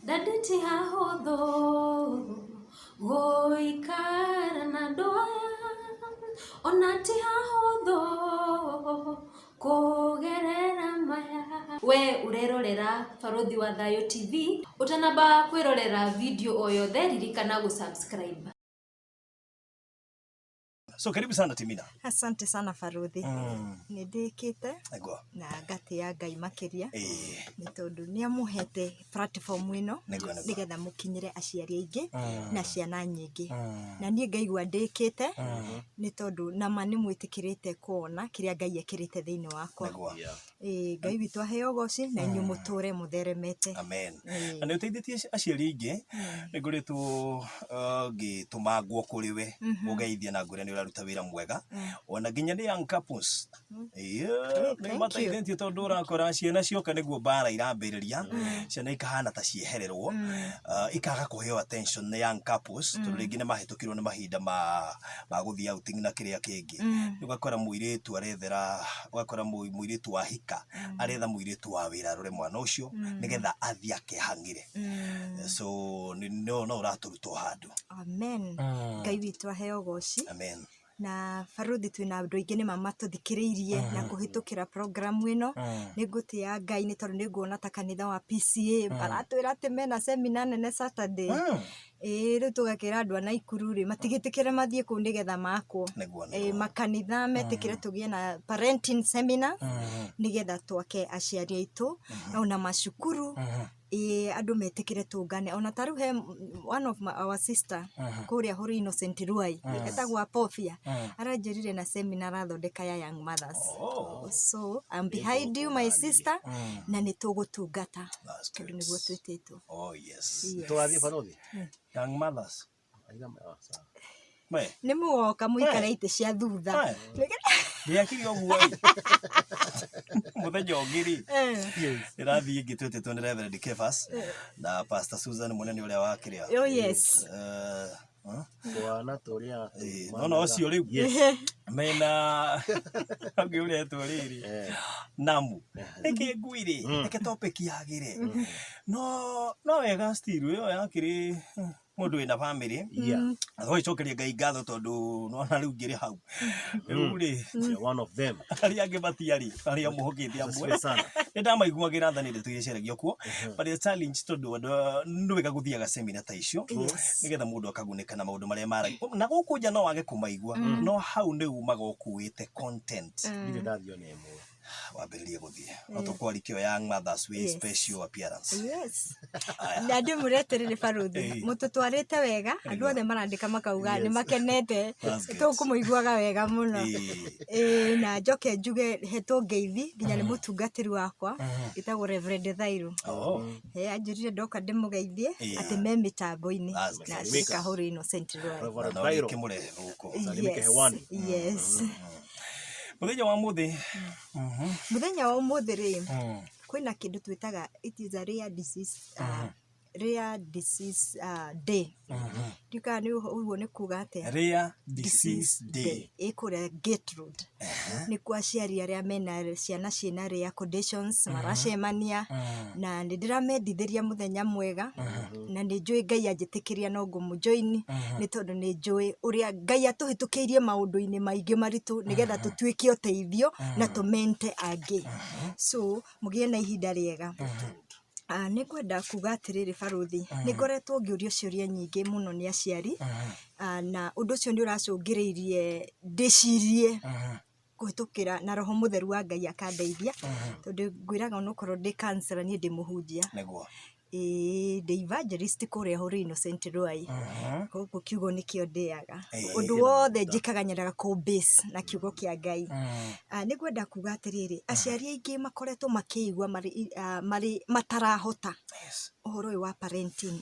Daddy ti hahũthũ gũikara na andũ aya, ona ti hahũthũ kũgerera maya. We ũrerorera Barũthi wa Thayũ TV, ũtanamba kwĩrorera video o yothe ririkana gũ subscribe. So karibu sana Timina. Asante sana Baruthi. Nĩ ndĩkĩte Nĩguo. na ngatĩa Ngai makĩria nĩ tondũ nĩ amũhete platform ĩno Nĩguo, nĩguo. nĩgetha mũkinyĩre aciari aingĩ na ciana nyingĩ. Na niĩ ngaigua ndĩkĩte nĩ tondũ nama nĩ mwĩtĩkĩrĩte kuona kĩrĩa Ngai ekĩrĩte thĩinĩ wakwa. Nĩguo. Ĩĩ, Ngai witũ aheo ũgoci na inyuĩ mũtũre mũtheremete. Amen. Na nĩ ũteithĩtie aciari aingĩ, nĩ ngoretwo ngĩtũmangwo kũrĩ we ũgeithia na ngwĩra nĩ ũraruta wĩra mwega, ona nginya nĩ young couples. Thank Nĩ you. mateithĩtie tondũ ũrakora ciana cioka nĩguo mbara irambĩrĩria, ciana ikahana ta ciehererwo, ikaga kũheo attention nĩ young couples, tondũ rĩngĩ nĩ mahĩtũkirwo nĩ mahinda ma gũthiĩ outing na kĩrĩa kĩngĩ. Ũgakora mũirĩtu arethera, ũgakora mũirĩtu wa hika aretha mũirĩtu wa wĩra arore mwana ũcio nĩgetha athiĩ akehang'ĩre. So no ũratũruta o handũ. Amen. Ngai witũ aheo ũgoci. Amen. Na Baruthi twĩna andũ aingĩ nĩma matũthikĩrĩirie na kũhĩtũkĩra program ĩno. Nĩ ngũtĩa Ngai nĩ tondũ nĩ nguona ta kanitha wa PCEA maratwĩra atĩ mena seminar nene Saturday. Ĩĩ rĩu tũgakĩra andũ a Naikuru rĩ matigĩtĩkĩre mathiĩ kũu nĩgetha makwo. Nĩguo, nĩguo. Makanitha metĩkĩre tũgĩe na parenting seminar nĩgetha twake aciari aitũ ona macukuru. Ĩĩ andũ metĩkĩre tũngane ona ta rĩu he one of our sister kũrĩa Holy Innocent Ruai etagwo Apofia aranjĩrire na seminar arathondeka ya young mothers. So I'm behind you my sister na nĩ tũgũtungata That's tondũ good. nĩguo twĩtĩtwo. Oh yes. Yes. Tũrathiĩ barothi? Young mothers. Aiga ah, sawa. We. Nĩ mũgoka mũikare itĩ cia thutha. Ndĩakire ũguo ĩ. Mũthenya ũngĩ rĩ, ndĩrathiĩ ngĩtwĩtĩtwo nĩ Reverend Kefas na Pastor Susan mũnene ũrĩa wa kĩrĩa. Oh yes. Twana tũrĩa Nona ũcio rĩu mena ũngĩ ũretwo rĩrĩ Namu. Reke ngui rĩ, reke topic yagĩre. No no wega still ĩyo yakĩrĩ mũndũ wĩna family. Na tũgagĩcokeria Ngai ngatho tondũ nona rĩu ngĩrĩ hau. Rĩu rĩ, You're one of them. arĩa angĩ matiarĩ arĩa mũhũkĩte amwe. Asifiwe sana. Nĩ ndamaiguagĩra tha nĩ ndeto iria ciaragio kuo, but the challenge tondũ andũ nĩ wega gũthiaga seminar ta icio nĩgetha mũndũ akagunĩka na maũndũ marĩa maragio na gũkũ nja no wage kũmaigua, no hau nĩ umaga ũkuĩte content. Ndirĩ ndathiĩ ona ĩmwe. Wambĩrĩrie gũthiĩ no tũkwarikio young mothers with special appearance. Yes. Na ndĩmũre atĩrĩrĩ Baruthi, mũtũtwarĩte wega, andũ othe marandĩka makauga nĩ makenete, That's good. tũkũmũiguaga wega mũno. Ĩĩ, na njoke njuge hetwo ngeithi nginya nĩ mũtungatĩri wakwa ĩtagwo Reverend Thairu. Anjĩrire ndoka ndĩmũgeithie atĩ me mĩtambo-inĩ That's na good. Thika Holy Innocent Ruai. Reverend Na Thairo. ũkĩmũrehe gũkũ. Salimike hewani. Yes. Mũthenya wa mũthĩ. Mũthenya wa ũmũthĩ rĩ, kwĩna kĩndũ twĩtaga it is a rare disease, rare disease day. Ndiũĩ kana nĩ ũguo nĩ kuga atĩa. Rare disease day. Ĩ kũrĩa Gate Road. Nĩkuo aciari arĩa mena ciana ciĩna rare conditions maracemania na nĩ ndĩramendithĩria mũthenya mwega na nĩ njũĩ Ngai anjĩtĩkĩria no ngũmũ join nĩ tondũ nĩ njũĩ ũrĩa Ngai atũhĩtũkĩirie maũndũ-inĩ maingĩ maritũ nĩgetha tũtuĩke ũteithio na tũmente angĩ. So mũgĩe na ihinda rĩega. Nĩ ngwenda kuga atĩrĩrĩ Baruthi, nĩ ngoretwo ngĩũrio ciũria nyingĩ mũno nĩ aciari, na ũndũ ũcio nĩ ũracũngĩrĩirie ndĩcirie kũhĩtũkĩra na roho mũtheru wa Ngai akandeithia, tondũ ngwĩraga onokorwo ndĩ counselor niĩ ndĩ mũhunjia. Ĩĩ ndĩ evangelist kũrĩa Holy Innocent Ruai, koguo kiugo nĩkĩo ndĩaga. Ũndũ wothe njĩkaga nyendaga kũ base na kiugo kĩa Ngai. Nĩ ngwenda kuga atĩrĩrĩ, aciari aingĩ makoretwo makĩigua marĩ matarahota ũhoro ũyũ wa parenting.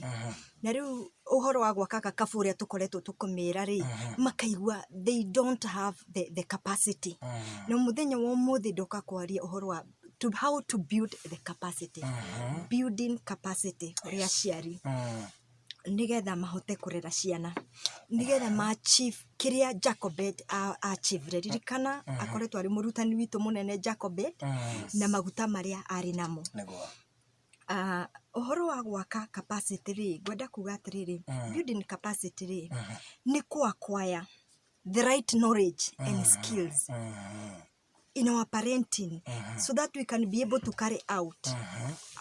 Na rĩu ũhoro wa gwaka gakabu ũrĩa tũkoretwo tũkĩmera rĩ, makaigua they don't have the capacity. Na mũthenya wa ũmũthĩ ndoka kwaria ũhoro wa how to build the capacity. Building capacity kũrĩ aciari nĩgetha mahote kũrera ciana, nĩgetha ma achieve kĩrĩa Jacobed achieved. Ririkana akoretwo arĩ mũrutani witũ mũnene Jacobed na maguta marĩa arĩ namo. Ah, ũhoro wa gwaka capacity rĩ, ngwenda kuga atĩrĩrĩ, building capacity rĩ, nĩ kũ acquire the right knowledge and skills in our parenting so that we can be able to carry out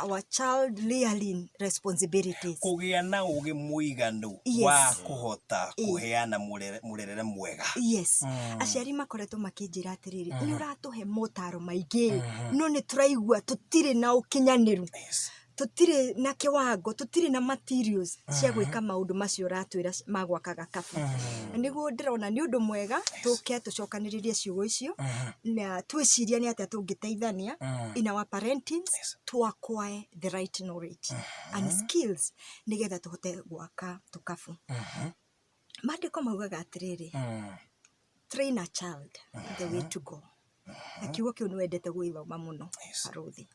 our child rearing responsibilities. Kũgĩa na ũgĩ mũiganu Yes. wa kũhota kũheana mũrerere mwega. Yes, aciari makoretwo makĩnjĩra atĩrĩrĩ, nĩ ũratũhe motaro maingĩ, no nĩ tũraigua tũtirĩ na ũkinyanĩru, tũtirĩ na kĩwango, tũtirĩ na materials cia gwĩka maũndũ macio ũratwĩra ma gwaka gakabu. Na nĩguo ndĩrona nĩ ũndũ mwega tũke tũcokanĩrĩrie ciugo icio na twĩcirie nĩ atĩa tũngĩteithania in our parentings to acquire the right knowledge and skills nĩgetha tũhote gwaka tũkabu. Maandĩko maugaga atĩrĩrĩ, train a child the way to go, na kiugo kĩu nĩ wendete gũgĩthoma mũno, barũthi.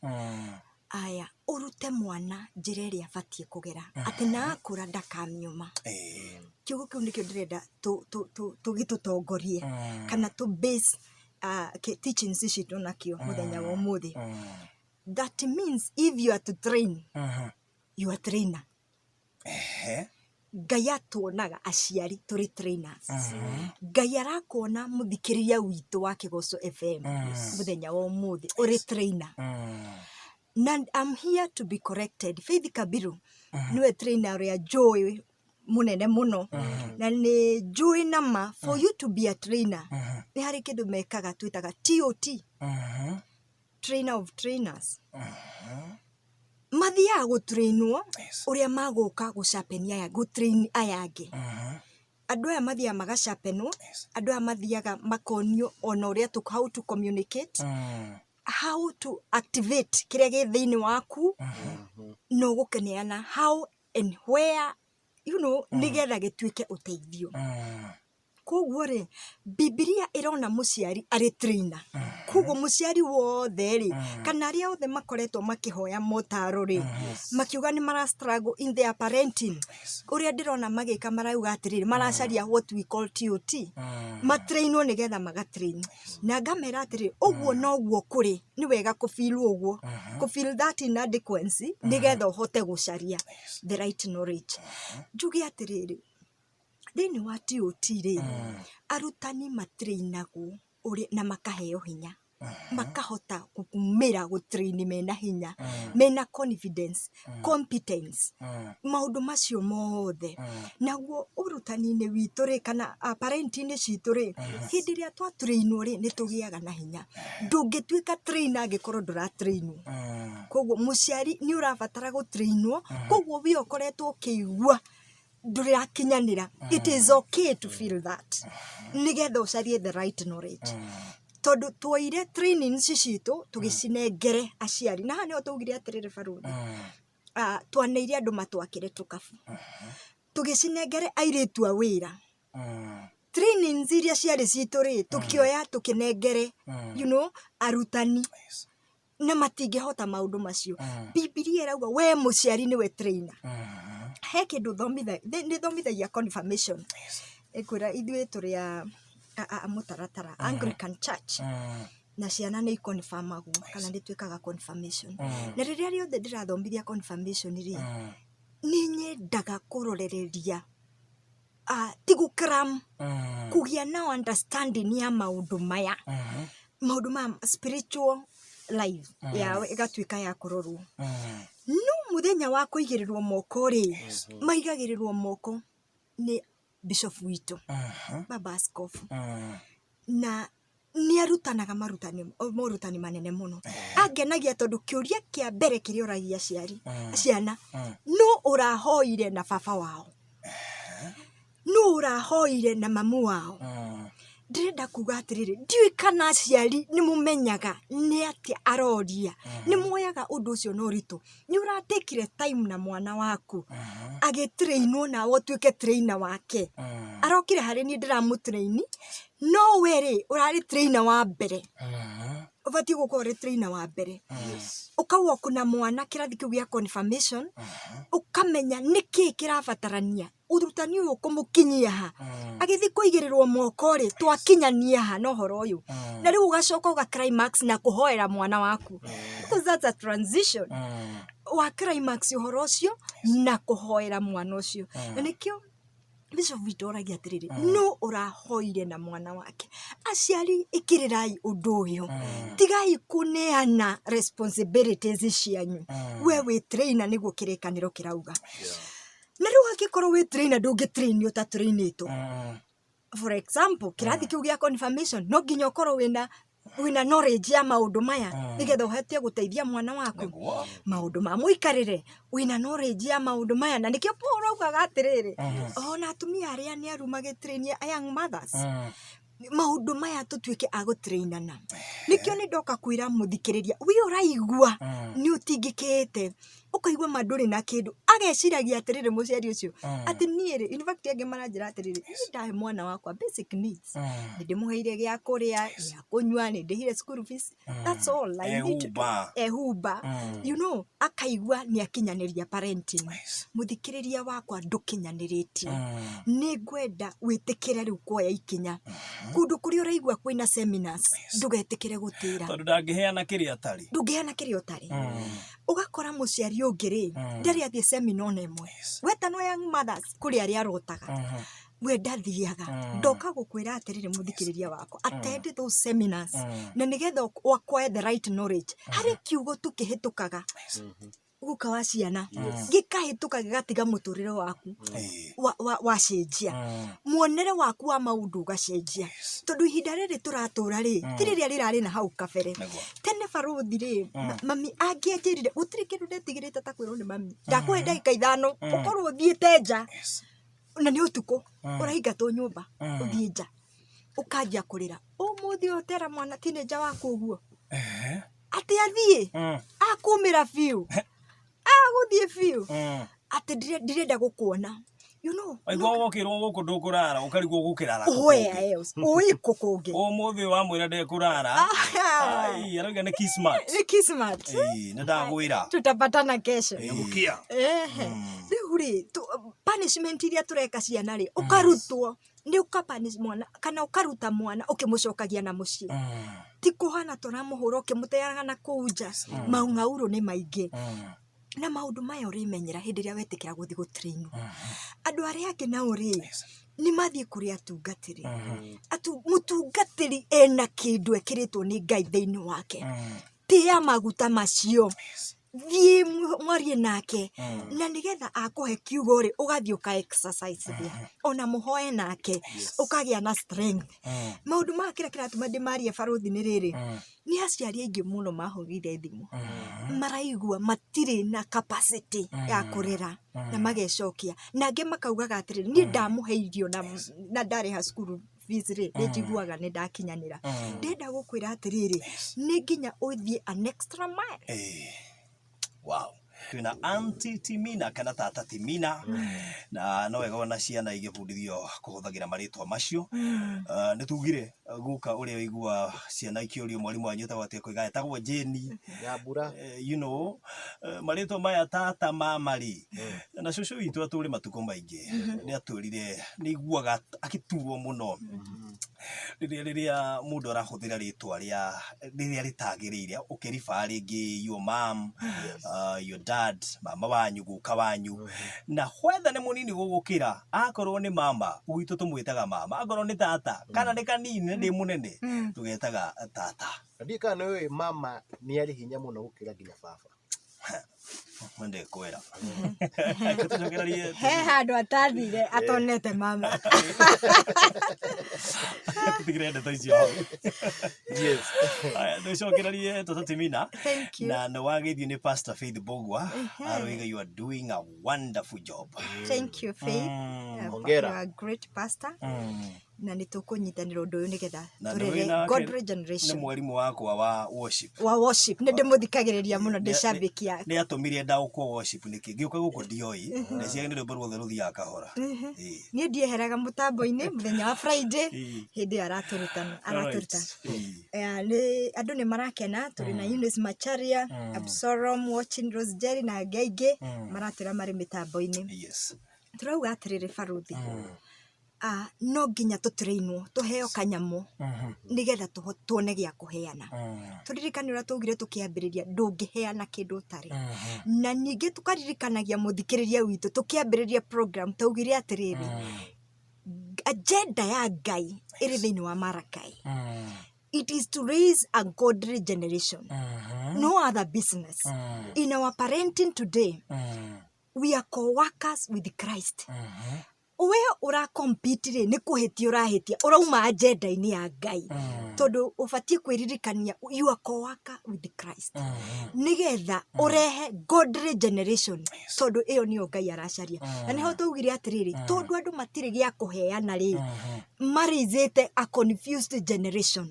Aya, ũrute mwana njĩra ĩrĩa abatiĩ kũgera atĩ na akũra ndakamiuma. Kiugo kĩu nĩkĩo ndĩrenda tũgĩtũtongorie kana tũ base teachings citũ nakĩo mũthenya wa ũmũthĩ. That means if you are to train, you are trainer. Ngai atuonaga aciari tũrĩ trainers. Ngai arakuona, mũthikĩrĩria witũ wa Kĩgoco FM, mũthenya wa ũmũthĩ ũrĩ trainer. Na I'm here to be corrected. Faith Kabiru nĩwe trainer ũrĩa njũĩ mũnene mũno, na nĩ njũĩ nama for you to be a trainer nĩ harĩ kĩndũ mekaga twĩtaga TOT, trainer of trainers. Mathiaga gũtrainwo ũrĩa magũka gũcapenia aya, gũtrain aya angĩ. Andũ aya mathiaga magacapenwo, andũ aya mathiaga makonio ona ũrĩa how to communicate, how to activate kĩrĩa gĩ thĩinĩ waku na ũgũkĩneana how and where, nĩgetha gĩtuĩke ũteithio. Koguo rĩ, Bibilia ĩrona mũciari arĩ trainer. Koguo mũciari wothe rĩ, kana arĩa othe makoretwo makĩhoya motaro rĩ, makiuga nĩ mara struggle in their parenting, ũrĩa ndĩrona magĩka, marauga atĩrĩrĩ, maracaria what we call TOT, matrainwo nĩgetha magatrain. Na ngamera atĩrĩrĩ, ũguo noguo kũrĩ, nĩ wega kũfeel ũguo, kũfeel that inadequacy nĩgetha ũhote gũcaria the right knowledge. Njuge atĩrĩrĩ, thĩinĩ wa TOT rĩ, arutani matrainagwo ũrĩa na makaheo hinya, makahota kumĩra gũtrain mena hinya, mena confidence, competence, maũndũ macio mothe. Naguo ũrutani-inĩ witũ rĩ, kana parenting citũ rĩ, hĩndĩ ĩrĩa twatrainwo rĩ, nĩ tũgĩaga na hinya. Ndũngĩtuĩka trainer angĩkorwo ndũratrainwo. Koguo mũciari nĩ ũrabatara gũtrainwo. Koguo we ũkoretwo ũkĩigua ndũrakinyanĩra, it is okay to feel that nĩgetha ũcarie the right knowledge, tondũ tuoire trainings citũ tũgĩcinengere aciari. Na haha nĩho twaugire atĩrĩrĩ, barũthi, twaneire andũ matwakĩre tũkabu, tũgĩcinengere airĩtu a wĩra. Trainings iria ciarĩ citũ rĩ, tũkĩoya tũkĩnengere arutani, na matingĩhota maũndũ macio. Bibilia ĩrauga we mũciari nĩwe trainer. He kĩndũ nĩ thomithagia confirmation. Ĩkwĩra ithuĩ tũrĩ a mũtaratara Anglican Church, na ciana nĩ iconfirmagwo kana nĩ twĩkaga confirmation. Na rĩrĩa rĩothe ndĩrathomithia confirmation rĩ, nĩ nyendaga kũrorereria, ti gũkram, kũgĩa na understanding ya maũndũ maya, maũndũ ma spiritual life yao ĩgatuĩka ya kũrorwo. No mũthenya wa kũigĩrĩrwo moko rĩ, maigagĩrĩrwo moko nĩ bishop witũ, baba askofu, na nĩ arutanaga marutani, morutani manene mũno angenagia, tondũ kĩũria kĩa mbere kĩrĩa ũragia aciari ciana, no ũrahoire na baba wao, no ũrahoire na mamu wao? Ndĩrenda kuga atĩrĩrĩ, ndiũĩ kana aciari nĩ mũmenyaga nĩ atĩa aroria, nĩ muoyaga ũndũ ũcio na ũritũ. Nĩ ũratekire time na mwana waku agĩtrainwo, nawe ũtuĩke trainer wake. Arokire harĩ niĩ ndĩramũtraini, no we rĩ, ũrarĩ trainer wa mbere, ũbatiĩ gũkorwo ũrĩ trainer wa mbere, ũkawalk na mwana kĩrathi kĩu gĩa confirmation, ũkamenya nĩkĩĩ kĩrabatarania. Ũrutani ũyũ ũkũmũkinyia ha? Agĩthiĩ kũigĩrĩrwo moko rĩ, twakinyania ha na ũhoro ũyũ? Na rĩu ũgacoka ũga climax na kũhoera mwana waku, because that's a transition wa climax ũhoro ũcio na kũhoera mwana ũcio. Na nĩkĩo Bishop witũ oragia atĩrĩrĩ, nũ ũrahoire na mwana wake? Aciari, ĩkĩrĩrai ũndũ ũyũ, tigai kũneana responsibilities cianyu. We wĩ trainer, nĩguo kĩrĩkanĩro kĩrauga. Na rĩu angĩkorwo wĩ trainer, ndũngĩ train ũtatrainĩtwo. For example, kĩrathi kĩu gĩa confirmation, no nginya ũkorwo wĩna knowledge ya maũndũ maya nĩgetha ũhote gũteithia mwana waku. Maũndũ ma mũikarĩre, wĩna knowledge ya maũndũ maya. Na nĩkĩo Paul augaga atĩrĩrĩ, ona atumia arĩa nĩ aru magĩtrain young mothers, maũndũ maya tũtuĩke a gũtrainana. Nĩkĩo nĩ ndoka kwĩra mũthikĩrĩria we ũraigua nĩ ũtingĩkĩte, ũkaigua ma ndũrĩ na kĩndũ, ageciragia atĩrĩrĩ, mũciari ũcio, atĩ niĩ rĩ, in fact angĩ maranjĩra atĩrĩrĩ, niĩ ndahe mwana wakwa basic needs, nĩ ndĩmũheire gĩa kũrĩa, gĩa kũnyua, nĩ ndĩhire school fees, that's all I need to do. Ehumba. Ehumba, akaigua nĩ akinyanĩria parenting. Mũthikĩrĩria wakwa, ndũkinyanĩrĩtie. Nĩ ngwenda wĩtĩkĩre rĩu kuoya ikinya. Kũndũ kũrĩa ũraigua kwĩna seminars, ndũgetĩkĩre gũtĩra. Tondũ ndangĩheana kĩrĩa atarĩ. Ndũngĩheana kĩrĩa ũtarĩ. Ũgakora mũciari ũngĩ rĩ, ndarĩ athiĩ seminar ona ĩmwe. Wetanwo young mothers, kũrĩ arĩa arotaga, we ndathiaga. Ndoka gũkwĩra atĩrĩrĩ, mũthikĩrĩria wakwa, attend those seminars na nĩgetha acquire the right knowledge. Harĩ kiugo tu kĩhĩtũkaga, guka wa ciana, gĩkahĩtũka gĩgatiga mũtũrĩre waku wacenjia, muonere waku wa maũndũ ũgacenjia, tondũ ihinda rĩrĩ tũratũra rĩ, ti rĩrĩa rĩrarĩ na hau kabere. Tene, barũthi rĩ, mami angĩanjĩrire, gũtirĩ kĩndũ ndetigĩrĩte ta kwĩrwo nĩ mami, ndakũhe ndagĩka 5 ũkorwo ũthiĩte nja, na nĩ ũtukũ, ũraingatwo nyũmba ũthiĩ nja, ũkanjia kũrĩra. Ũmũthĩ ũyũ ũtera mwana teenager waku ũguo atĩ athiĩ, akumĩra biũ, agũthiĩ biũ, atĩ ndirenda gũkuona. Waigua wokĩrwo gũkũ ndũkũrara, ũkarigwo gũkĩrara kũ Where kũngĩ. else ũĩ kũ kũngĩ? Ũmũthĩ wamwĩra ndekũrara. Ai, arauga nĩ kismat. Nĩ kismat. Ĩĩ, nĩ ndagwĩra. Tutapatana kesho. Nyamukia. Ehe, rĩu rĩ, punishment iria tũreka ciana rĩ, ũkarutwo nĩ ũkapunish mwana kana ũkaruta mwana ũkĩmũcokagia na mũciĩ, ti kũhana tũramũhũra ũkĩmũteaga na kũu nja. Maung'aurũ nĩ maingĩ, na maũndũ maya ũrĩmenyera hĩndĩ ĩrĩa wetĩkĩra gũthiĩ gũtrainwo. Andũ arĩa angĩ nao rĩ, nĩ mathiĩ kũrĩ atungatĩri. Mũtungatĩri ena kĩndũ ekĩrĩtwo nĩ Ngai thĩinĩ wake. Tĩa maguta macio, thiĩ mwarie nake, na nĩgetha akũhe kiugo rĩ, ũgathiĩ ũka exercise there, ona mũhoe nake, ũkagĩa na strength. Maũndũ maya, kĩrĩa kĩratũma ndĩmarie, barũthi, nĩ rĩrĩ, nĩ aciari aingĩ mũno mahũrire thimũ, maraigua matirĩ na capacity ya kũrera na magecokia, na angĩ makaugaga atĩrĩrĩ, niĩ ndamũhe irio na ndarĩha cukuru fees rĩ, nĩ njiguaga nĩ ndakinyanĩra. Ndĩrenda gũkwĩra atĩrĩrĩ, nĩ nginya ũthiĩ an extra mile. Wow, twĩna Aunty Timina kana tata Timina, na no wega ona ciana igĩbundithio kũhũthagĩra marĩtwa macio. Nĩ tugire guka ũrĩa ũigua ciana ikĩũrio, mwarimũ wanyu etagwo atĩa? Koiga etagwo Jane. Nyambura. Marĩtwa maya, tata, mama rĩ, na cũcũ witũ atũrĩ matukũ maingĩ nĩ atwĩrire nĩ aiguaga agĩturwo mũno rĩrĩa mũndũ arahũthĩra rĩtwa rĩa rĩrĩa rĩtagĩrĩire, ũkĩriba rĩngĩ your mom, your dad, mama wanyu, guka wanyu, na whether nĩ mũnini gũgũkĩra. Akorwo nĩ mama gwitũ tũmwĩtaga mama, akorwo nĩ tata, kana nĩ kanini na ndĩ mũnene, tũgetaga tata. Na ndiũĩ kana nĩ ũĩ, mama nĩ arĩ hinya mũno gũkĩra nginya baba. Ndekwĩra tũcokererie. He handũ atathire atonete mama. Tũtigire ndeto icio hau. Yes. Aya, tũcokererie tata Timina. Thank you. Na nĩ wageithio nĩ Pastor Faith Bogwa, aroiga you are doing a wonderful job. Thank you, Faith. Hongera. You are a great pastor, na nĩ tũkũnyitanĩra ũndũ ũyũ nĩgetha Na nĩ tũrere wĩna godly nĩ generation. mwarimũ wakwa wa worship. Wa worship, nĩ ndĩmũthikagĩrĩria mũno, ndĩ shabiki yake. Nĩ atũmire ndaũkwo worship nĩkĩ ngĩũka gũkũ ndioĩ, ndeciaga nĩ rwĩmbo ruothe rũthiaga kahora. Ĩĩ. Niĩ ndieheraga mũtambo-inĩ mũthenya wa Friday, hĩndĩ ĩyo aratũrutana, aratũruta. Ĩĩ. Nĩ andũ nĩ marakena. Tũrĩ na Eunice Macharia, Absalom watching, Rose Jerry na angĩ aingĩ maratwĩra marĩ mĩtambo-inĩ. Tũrauga atĩrĩrĩ baruthi, no nginya tũtrainwo tũheo kanyamũ nĩgetha tuone gĩa kũheana. Tũririkane ũrĩa twaugire tũkĩambĩrĩria, ndũngĩheana kĩndũ ũtarĩ. Na ningĩ tũkaririkanagia mũthikĩrĩria witũ tũkĩambĩrĩria program twaugire atĩrĩrĩ, agenda ya Ngai ĩrĩ thĩinĩ wa Marakai. It is to raise a godly generation. No other business. In our parenting today, we are co-workers with Christ. We ũra compete rĩ, nĩ kũhĩtia ũrahĩtia, ũrauma agenda-inĩ ya Ngai. Tondũ ũbatiĩ kwĩririkania you are co-worker with Christ. Nĩgetha ũrehe godly generation, tondũ ĩyo nĩyo Ngai aracaria. Na nĩho twaugire atĩrĩrĩ, tondũ andũ matirĩ gĩa kũheana rĩ, marĩithĩte a confused generation.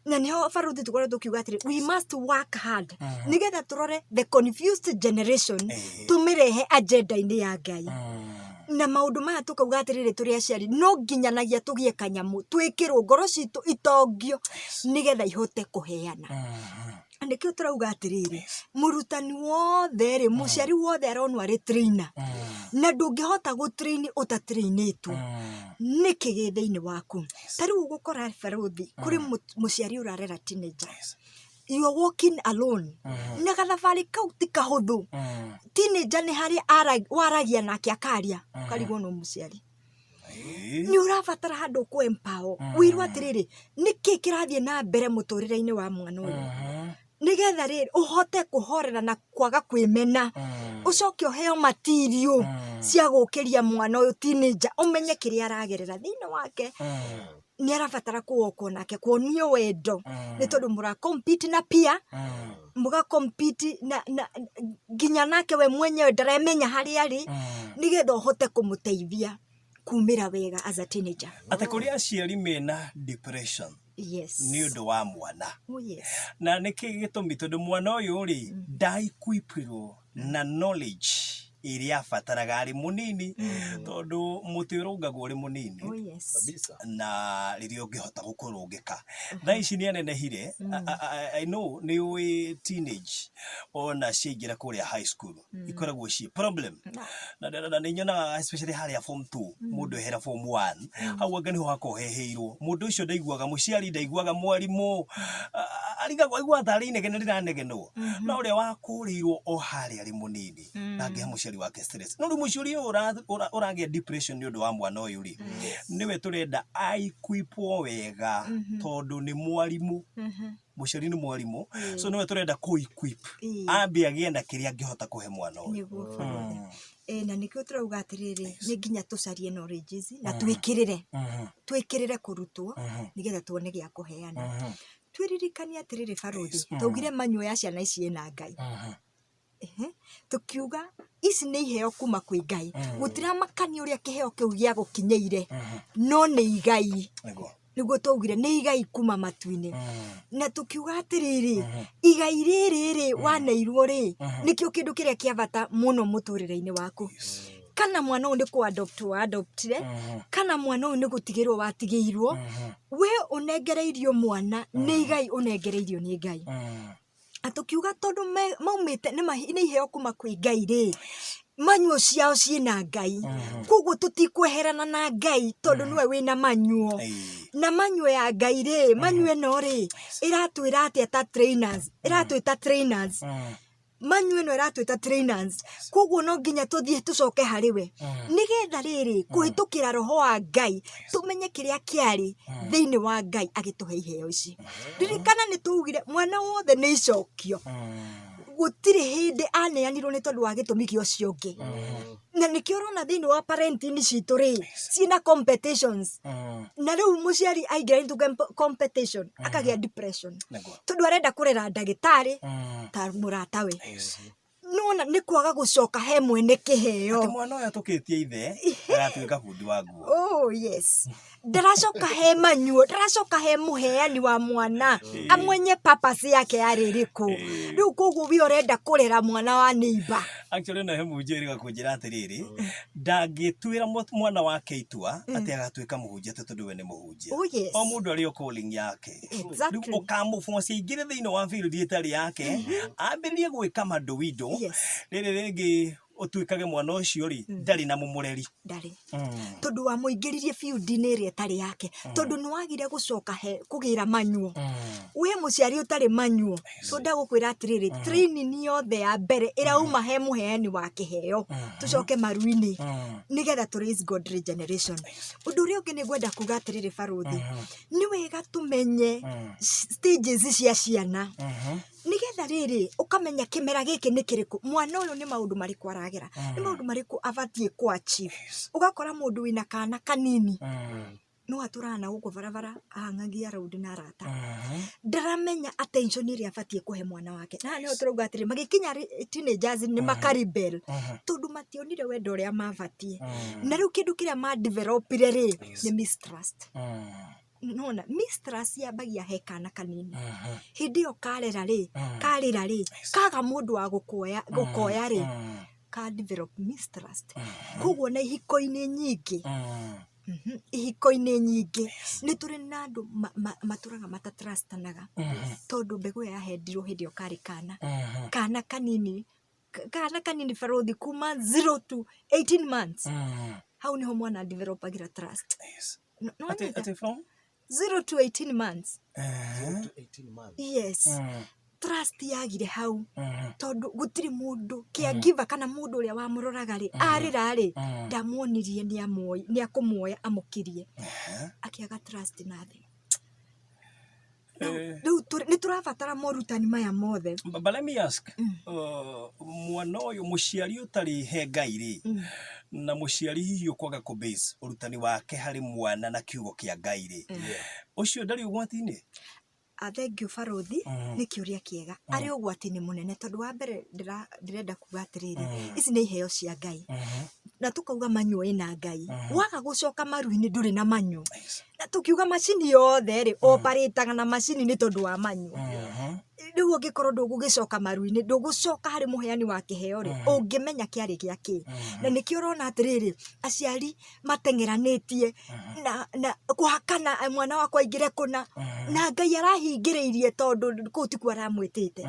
Na nĩho baruthi tũkorwo tũkiuga atĩrĩ, we must work hard nĩgetha tũrore the confused generation, tũmĩrehe agenda-inĩ ya Ngai. Na maũndũ maya tũkauga atĩrĩrĩ, tũrĩ aciari no nginyanagia tũgĩe kanyamũ, twĩkĩrwo ngoro citũ itongio nĩgetha ihote kũheana. Na nĩkĩo tũrauga atĩrĩrĩ, mũrutani wothe rĩ, mũciari wothe aronwo arĩ trainer, na ndũngĩhota gũ train ũtatrainĩtwo. Nĩkĩ gĩ thĩinĩ waku? Ta rĩu ũgũkora baruthi kũrĩ mũciari ũrarera teenager, you are walking alone, na gathabarĩ kau ti kahũthũ. Teenager nĩ harĩa waragia nake akaria, ũkarigwo no mũciari nĩ ũrabatara handũ kũ empower, wĩirwo atĩrĩrĩ, nĩkĩ kĩrathiĩ na mbere mũtũrĩre-inĩ wa mwana ũyũ, nĩgetha rĩrĩ ũhote kũhorera na kwaga kwĩmena, ũcoke ũheo material cia gũkĩria mwana ũyũ teenager, ũmenye kĩrĩa aragerera thĩinĩ wake. Nĩ arabatara kũwokwo nake, kuonio wendo, nĩ tondũ mũra compete na peer, mũga compete na nginya nake we mwenyewe ndaremenya harĩa arĩ, nĩgetha ũhote kũmũteithia kumĩra wega as a teenager. Atĩ kũrĩ aciari mena depression nĩ ũndũ wa mwana. Oh yes. Na nĩkĩ gĩtũmi? Tondũ mwana ũyũ rĩ, ndaequipirwo na knowledge ĩrĩa abataraga arĩ mũnini, tondũ mũtĩ ũrũngagwo ũrĩ mũnini. Oh yes. Kabisa. Na rĩrĩa ũngĩhota gũkũrũngĩka thaa ici nĩ anenehire. I know nĩ ũĩ teenage ona ciaingĩra kũrĩa high school ikoragwo ciĩ problem, na nĩ nyonaga especially harĩa form 2, mũndũ ehera form 1 hau anga nĩho hakoragwo hehĩirwo. Mũndũ ũcio ndaiguaga mũciari, ndaiguaga mwarimũ, arigagwo, aiguaga tarĩ inegene rĩranegenwo. No ũrĩa wakũrĩirwo o harĩa arĩ mũnini ndangĩhe mũciari wake stress. No rĩu mũciari ũyũ ũragĩa depression nĩ ũndũ wa mwana ũyũ rĩ, nĩwe tũrenda aequipwo wega, tondũ nĩ mwarimũ, mũciari nĩ mwarimũ, so nĩwe tũrenda kũ equip ambe agĩe na kĩrĩa angĩhota kũhe mwana ũyũ. Nĩguo baruthi. Na nĩkĩo tũrauga atĩrĩrĩ, nĩ nginya tũcarie knowledge ici na twĩkĩrĩre kũrutwo nĩgetha tuone gĩa kũheana. Twĩririkanie atĩrĩrĩ baruthi, twaugire manyuo ya ciana ici ĩna Ngai. Tũkiuga ici nĩ iheo kuma kwĩ Ngai, gũtiramakania ũrĩa kĩheo kĩu gĩa gũkinyĩire, no nĩ igai. Nĩguo twaugire nĩ igai kuma matu-inĩ, na tũkiuga atĩrĩrĩ, igai rĩrĩ rĩ waneirwo rĩ, nĩkĩo kĩndũ kĩrĩa kĩa bata mũno mũtũrĩre-inĩ waku. Kana mwana ũyũ nĩ kũ adopt wa adoptire, kana mwana ũyũ nĩ gũtigĩrwo watigĩirwo, we ũnengereirio mwana nĩ igai ũnengereirio nĩ Ngai. Na tũkiuga tondũ maumĩte nĩ iheo kuma kwĩ Ngai rĩ, manyuo ciao ciĩna Ngai, koguo tũtikweherana na Ngai tondũ nĩwe wĩna manyuo. Na manyuo ya Ngai rĩ, manyuo ĩno rĩ, ĩratwĩra atĩa ta trainers? Ĩratwĩta trainers. Manyuo ĩno ĩratwĩta trainers, koguo no nginya tũthiĩ tũcoke harĩ we, nĩgetha rĩrĩ kũhĩtũkĩra roho wa Ngai tũmenye kĩrĩa kĩarĩ thĩinĩ wa Ngai agĩtũhe iheo ici. Ririkana nĩ twaugire mwana wothe nĩ icokio, gũtirĩ hĩndĩ aneanirwo nĩ tondũ wa gĩtũmi kĩa ũcio ũngĩ. Na nĩkĩo ũrona thĩinĩ wa parenting citũ rĩ, ciĩna competitions, na rĩu mũciari aingĩra into competition akagĩa depression, tondũ arenda kũrera ndagĩtarĩ ta mũratawe. Nona nĩ kwaga gũcoka he mwene kĩheo. Atĩ mwana ũyũ atũkĩtie ithe agatuĩka bundi wa nguo. Oh yes, ndaracoka he manyuo, ndaracoka he mũheani wa mwana amwenye purpose yake yarĩ ĩrĩkũ. Rĩu koguo we ũrenda kũrera mwana wa neighbor. Actually no he mũhunjia ĩrĩga kũnjĩra atĩrĩrĩ, ndangĩtuĩra mwana wake itua atĩ agatuĩka mũhunjia atĩ tondũ we nĩ mũhunjia. Oh yes. O mũndũ arĩ o calling yake. Rĩu ũkamũbocia aingĩre thĩinĩ wa field ĩtarĩ yake, ambĩrĩrie gwĩka mandowindo. Rĩrĩ rĩngĩ Ũtuĩkage mwana ũcio rĩ ndarĩ na mũmũreri. Ndarĩ, tondũ wamũingĩririe biũ-inĩ ĩrĩa ĩtarĩ yake, tondũ nĩ wagire gũcoka he kũgĩra manyuo. Wĩ mũciari ũtarĩ manyuo, so ndagũkwĩra atĩrĩrĩ, training yothe ya mbere ĩrauma he mũheani wa kĩheo, tũcoke maru-inĩ nĩgetha tũ raise godly generation. Ũndũ ũrĩa ũngĩ nĩ ngwenda kuga atĩrĩrĩ, barũthi, nĩ wega tũmenye stages cia ciana, nĩgetha rĩrĩ ũkamenya kĩmera gĩkĩ nĩ kĩrĩkũ, mwana ũyũ nĩ maũndũ marĩkũ aragera, nĩ maũndũ marĩkũ abatiĩ kũ achieve. Ũgakora mũndũ wĩna kana kanini no atũraga na gũkũ barabara ahang'agia round na arata, ndaramenya attention ĩrĩa abatiĩ kũhe mwana wake. Na haha nĩho tũrauga atĩrĩ, magĩkinya teenagers nĩ makaribel, tondũ mationire wendo ũrĩa mabatiĩ, na rĩu kĩndũ kĩrĩa madevelopire rĩ nĩ mistrust. Nona mistrust yambagia he kana kanini. Hĩndĩ ĩyo karera rĩ, karĩra rĩ, kaga mũndũ wa gũkuoya gũkoya rĩ, ka develop mistrust. Koguo na ihiko-inĩ nyingĩ, ihiko-inĩ nyingĩ nĩ tũrĩ na andũ matũraga matatrustanaga, tondũ mbegũ ĩyo yahendirwo hĩndĩ ĩyo karĩ kana kana kanini, kana kanini, barũthi, kuma 0 to 18 months. Hau niho mwana developagĩra trust. No Atĩ wanyita? From? 0 to 18 months. 0 to 18 months. Yes, trust yagire hau, tondũ gũtirĩ mũndũ caregiver kana mũndũ ũrĩa wamũroraga rĩ, arĩra rĩ, ndamuonirie nĩ akũmuoya amũkirie, akĩaga trust na thĩ. Rĩu nĩ tũrabatara morutani maya mothe. But let me ask, mwana ũyũ, mũciari ũtarĩ he Ngai rĩ, na mũciari hihi ũkwaga kũ base ũrutani wake harĩ mwana na kiugo kĩa Ngai rĩ, ũcio ndarĩ ũgwati-inĩ? Ah, thank you, barũthi, nĩ kĩũria kĩega. Arĩ ũgwati-inĩ mũnene, tondũ wa mbere ndĩrenda kuga atĩrĩrĩ, ici nĩ iheo cia Ngai, na tũkauga manyuo ĩna Ngai. Waga gũcoka maru-inĩ, ndũrĩ na manyuo. Na tũkiuga macini yothe rĩ operataga na macini nĩ tondũ wa manyuo. Rĩu ũngĩkorwo ndũgũgĩcoka maru-inĩ, ndũgũcoka harĩ mũheani wa kĩheo rĩ, ũngĩmenya kĩarĩ gĩa kĩ? Na nĩkĩo ũrona atĩrĩrĩ, aciari mateng'eranĩtie na kũhakana, mwana wakwa aingĩre kũna, na Ngai arahingĩrĩirie, tondũ kũu tikuo aramwĩtĩte,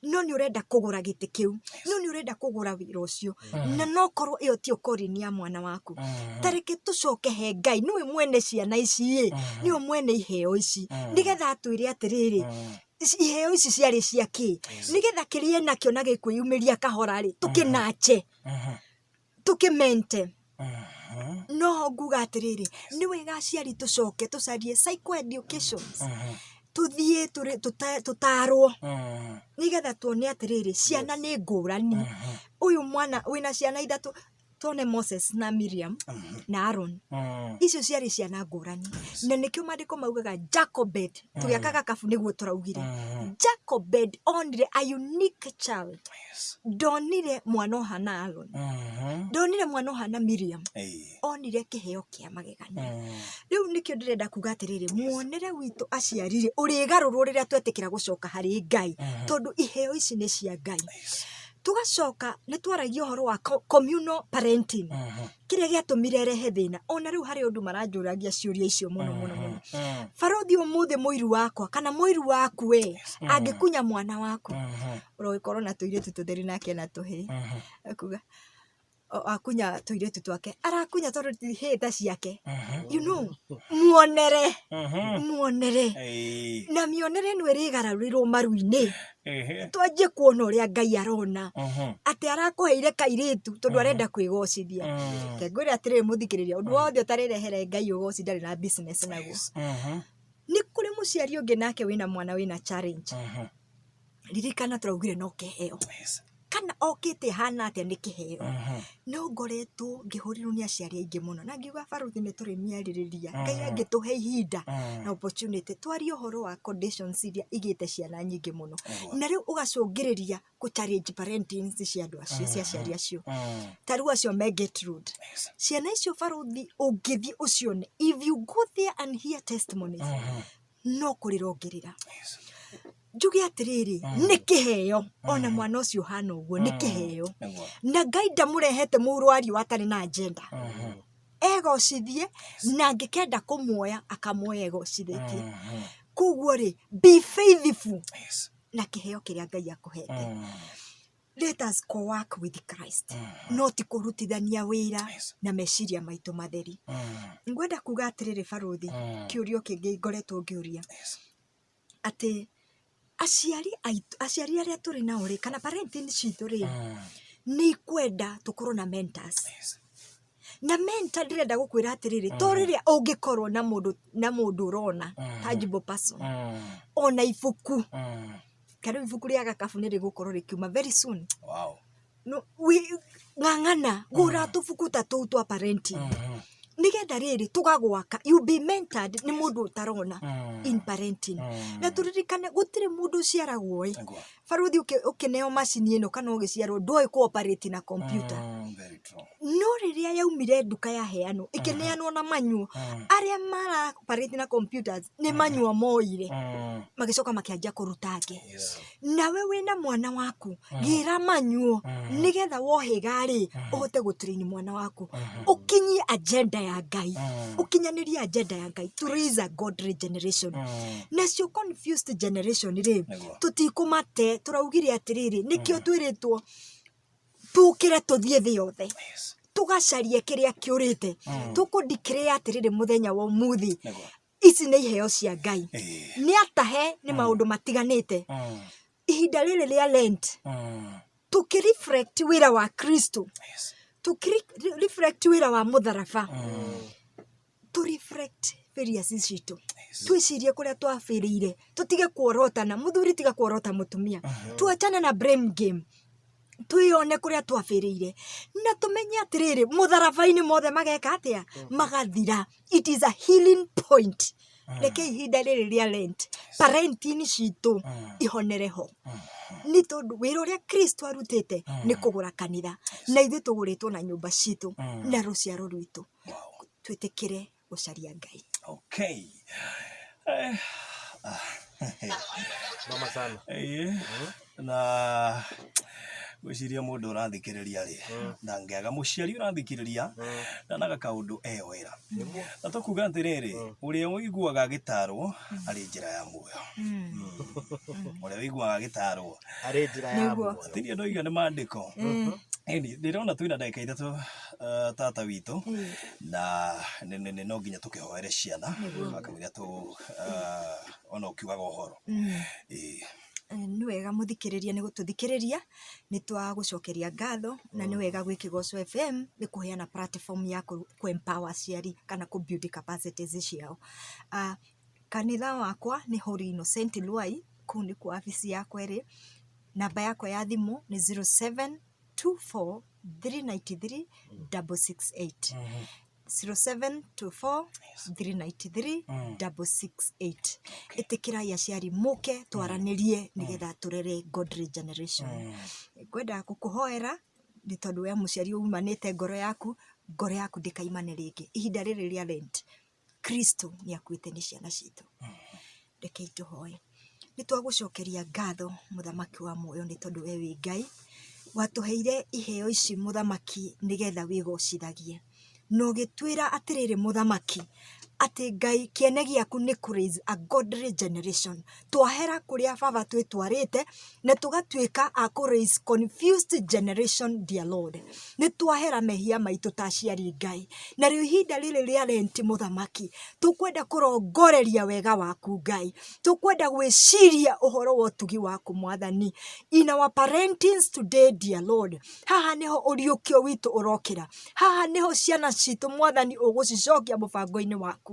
no nĩ ũrenda kũgũra gĩtĩ kĩu, no nĩ ũrenda kũgũra wĩra ũcio, na no korwo ĩyo tiyo calling ya mwana waku. Ta reke tũcoke he Ngai, nĩwe mwene ciana ici ĩ, nĩwe mwene iheo ici, nĩgetha atwĩre atĩrĩrĩ, iheo ici ciarĩ cia kĩ, nĩgetha kĩrĩa nakĩo na gĩkwĩyumĩria kahora rĩ, tũkĩnache, tũkĩmente. Noho nguga atĩrĩrĩ, nĩ wega aciari tũcoke tũcarie psychoeducations, tũthiĩ tũtarwo, nĩgetha tuone atĩrĩrĩ, ciana nĩ ngũrani. Ũyũ mwana wĩna ciana ithatũ, tuone Moses na Miriam na Aaron, icio ciarĩ ciana ngũrani, na nĩkĩo maandĩko maugaga Jacobed, tũgĩaka gakabu nĩguo tũraugire Jacobed onire a unique child. Ndonire mwana ũhana Aaron, ndonire mwana ũhana Miriam, onire kĩheo kĩa magegania. Rĩu nĩkĩo ndĩrenda kuga atĩrĩrĩ, muonere witũ aciari rĩ ũrĩgarũrwo rĩrĩa twetĩkĩra gũcoka harĩ Ngai, tondũ iheo ici nĩ cia Ngai. Tũgacoka nĩ twaragia ũhoro wa communal parenting, kĩrĩa gĩatũmire rehe thĩna. Ona rĩu harĩ ũndũ maranjũragia ciũria icio mũno mũno mũno, barũthi. Ũmũthĩ mũiru wakwa kana mũiru waku we angĩkunya mwana waku, ũrogĩkorwo na tũirĩtu tũtheri nake na tũhĩĩ, akuga akunya tũirĩtu twake, arakunya tondũ ti hĩ ta ciake. Muonere, muonere na mĩonere ĩno ĩrĩgarũrĩrwo maru-inĩ, twanjie kuona ũrĩa Ngai arona, atĩ arakũheire kairĩtu tondũ arenda kwĩgocithia. Reke ngwĩre atĩrĩrĩ, mũthikĩrĩria, ũndũ wothe ũtarĩrehere Ngai ũgoci ndarĩ na business naguo. Nĩ kũrĩ mũciari ũngĩ nake wĩna mwana wĩna challenge. Ririkana tũraugire no kĩheo, kana okĩte hana atĩa, nĩ kĩheo. No ngoretwo ngĩhũrĩrwo nĩ aciari aingĩ mũno na ngiuga, barũthi, nĩ tũrĩmĩarĩrĩria, Ngai angĩtũhe ihinda na opportunity, twarie ũhoro wa conditions iria igĩte ciana nyingĩ mũno, na rĩu ũgacũngĩrĩria kũ challenge parenting cia andũ acio, cia aciari acio. Ta rĩu acio me Gertrude, ciana icio, barũthi, ũngĩthiĩ ũcione, if you go there and hear testimonies, no kũrĩra ũngĩrĩra. Njuge atĩrĩrĩ, nĩ kĩheo. Ona mwana ũcio ũhana ũguo nĩ kĩheo, na Ngai ndamũrehete mũrwario atarĩ na agenda, egocithie, na angĩkenda kũmuoya akamuoya egocithĩtie. Koguo rĩ, be faithful na kĩheo kĩrĩa Ngai akũhete. Let us co-work with Christ, no ti kũrutithania wĩra na meciria maitũ matheri. Ngwenda kuga atĩrĩrĩ barũthi, kĩũrio kĩngĩ ngoretwo ngĩũria atĩ aciari aitũ, aciari arĩa tũrĩ nao rĩ, kana parenting citũ rĩ, nĩ ikwenda tũkorwo na mentors. Na mentor ndĩrenda gũkwĩra atĩrĩrĩ, to rĩrĩa ũngĩkorwo na mũndũ, na mũndũ ũrona tangible person, ona ibuku, ta rĩu ibuku rĩa gakabu nĩ rĩgũkorwo rĩkiuma very soon. Wow. No, ng'ang'ana gũra tũbuku ta tũu twa parenting, nĩgetha rĩrĩ tũgagwaka, you be mentored nĩ mũndũ ũtarona in parenting. Na tũririkane gũtirĩ mũndũ ũciaragwo ĩ. Nĩguo. Barũthi, ũkĩneo macini ĩno kana ũgĩciarwo ndũĩ kũ-operate na computer. Very true. No rĩrĩa yaumire nduka yaheanwo, ĩkĩneanwo na manyuo, arĩa mara operate na computers nĩ manyuo moire, magĩcoka makĩanjia kũruta angĩ. Nawe wĩna mwana waku, gĩra manyuo nĩgetha wohĩga rĩ, ũhote gũtrain mwana waku, ũkinyie agenda ya Ngai, ũkinyanĩrie agenda ya Ngai to raise a godly generation. Nacio confused generation rĩ, tũtikũmate, tũraugire atĩrĩrĩ, nĩkĩo twĩrĩtwo tũkĩre tũthiĩ thĩ yothe, tũgacarie kĩrĩa kĩũrĩte. Tũkũ declare atĩrĩrĩ mũthenya wa ũmũthĩ, ici nĩ iheo cia Ngai, nĩ atahe nĩ maũndũ matiganĩte. Ihinda rĩrĩ rĩa Lent, tũkĩ reflect wĩra wa Kristo, tũkĩ reflect wĩra wa mũtharaba, tũ reflect failures citũ, twĩcirie kũrĩa twabĩrĩire, tũtige kuorotana, mũthuri tiga kuorota mũtumia, tuachane na blame game, twĩyone kũrĩa twabĩrĩire na tũmenye atĩrĩrĩ, mũtharaba-inĩ mothe mageka atĩa? Magathira. It is a healing point. Reke ihinda rĩrĩ rĩa Lent, parenting citũ ihonere ho, nĩ tondũ wĩra ũrĩa Kristo arutĩte nĩ kũgũra kanitha, na ithuĩ tũgũrĩtwo na nyũmba citũ na rũciaro rwitũ. Twĩtĩkĩre gũcaria Ngai. Okay. Noma sana. Ĩĩ, na ngwĩciria mũndũ ũrathikĩrĩria rĩ, ndangĩaga mũciari ũrathikĩrĩria ndanaga kaũndũ eyoera. Na tũkuga atĩrĩrĩ, ũrĩa ũiguaga agĩtarwo arĩ njĩra ya muoyo, ũrĩa ũiguaga agĩtarwo arĩ njĩra ya muoyo. Tinia ndoiga nĩ maandĩko. Ĩni ndĩrona twĩna ndagĩka 3, tata witũ, na no nginya tũkĩhoere ciana akamwĩra tũ ona ũkiugaga ũhoro. Ĩĩ. Nĩ wega mũthikĩrĩria nĩ gũtũthikĩrĩria, nĩ twagũcokeria ngatho, na nĩ wega gwĩ Kĩgoco FM nĩ kũheana platform ya kũ empower aciari kana kũ build capacities ciao. Kanitha wakwa nĩ Holy Innocent Ruai, kũu nĩkuo wabici yakwa ĩrĩ. Namba yakwa ya thimũ nĩ 0724 393 668, 0724 393 668. Ĩtĩkĩrai aciari mũke twaranĩrie nĩgetha tũrere godly generation. Ngwenda gũkũhoera nĩ tondũ we mũciari umanĩte ngoro yaku, ngoro yaku ndĩkaimane rĩngĩ. Ihinda rĩrĩ rĩa Lent, Kristo nĩ akuĩte nĩ ciana citũ. Rekei tũhoe. Nĩ twagũcokeria ngatho mũthamaki wa muoyo, nĩ tondũ we wĩ Ngai watũheire iheo ici mũthamaki, nĩgetha wĩgocithagie, na ũgĩtwĩra atĩrĩrĩ mũthamaki, atĩ Ngai kĩene gĩaku nĩ kũ raise a godly generation. Twahera kũrĩa baba twĩtwarĩte na tũgatuĩka a kũ raise confused generation. Dear Lord, nĩ twahera mehia maitũ ta aciari Ngai, na rĩu ihinda rĩrĩ rĩa Lent mũthamaki, tũkwenda kũrongoreria wega waku Ngai, tũkwenda gwĩciria ũhoro wa ũtugi waku mwathani in our parentings today. Dear Lord, haha nĩho ũriũkio witũ ũrokĩra, haha nĩho ciana citũ mwathani ũgũcicokia mũbango-inĩ waku.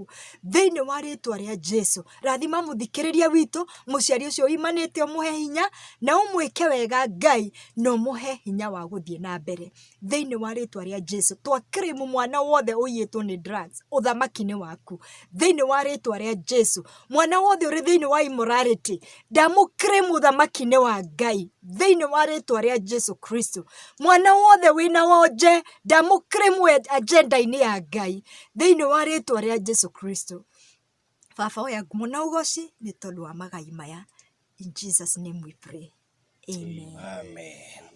Thĩinĩ wa rĩtwa rĩa Jesu, rathima mũthikĩrĩria witũ, mũciari ũcio ũimanĩte, ũmũhe hinya na ũmwĩke wega Ngai, na ũmũhe hinya wa gũthiĩ na mbere. Thĩinĩ wa rĩtwa rĩa Jesu, twakĩrĩmu mwana wothe ũiyĩtwo nĩ drugs, ũthamaki nĩ waku. Thĩinĩ wa rĩtwa rĩa Jesu, mwana wothe ũrĩ thĩinĩ wa immorality, ndamũkĩrĩmu, ũthamaki nĩ wa Ngai. Thĩinĩ wa rĩtwa rĩa Jesu Kristo, mwana wothe wĩna wonje, ndamũkĩrĩmu agenda-inĩ ya Ngai. Thĩinĩ wa rĩtwa rĩa Jesu Kristo, baba, oya ngumo na ũgoci nĩ tondũ wa magai maya. In Jesus name we pray, amen. Amen.